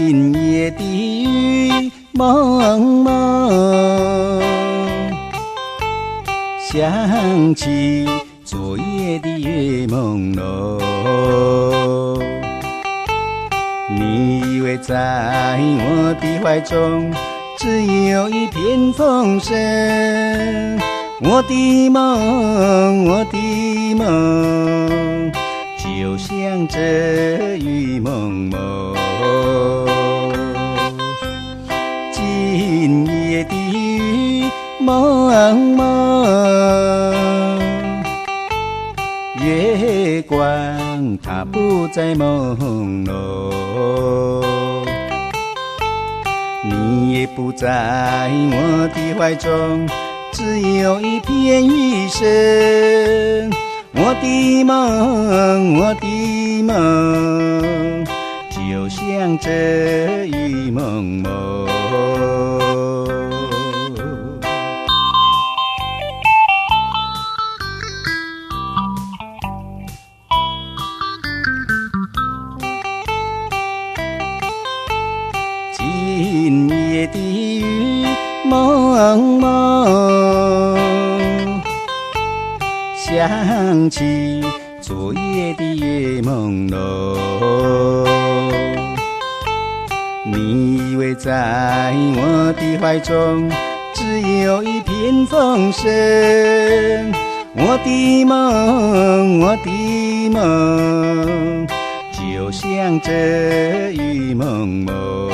今夜的雨濛濛，想起昨夜的月朦朧。你以為在我的懷中只有一片風聲，我的夢，我的夢，就像這雨濛濛。今夜的雨濛濛，月光它不再朦朧，你也不在我的懷中，只有一片雨聲。我的夢，我的夢，就像這雨濛濛。今夜的雨濛濛，想起昨夜的月朦朧。你以為在我的懷中只有一片風聲，我的夢，我的夢，就像這雨濛濛。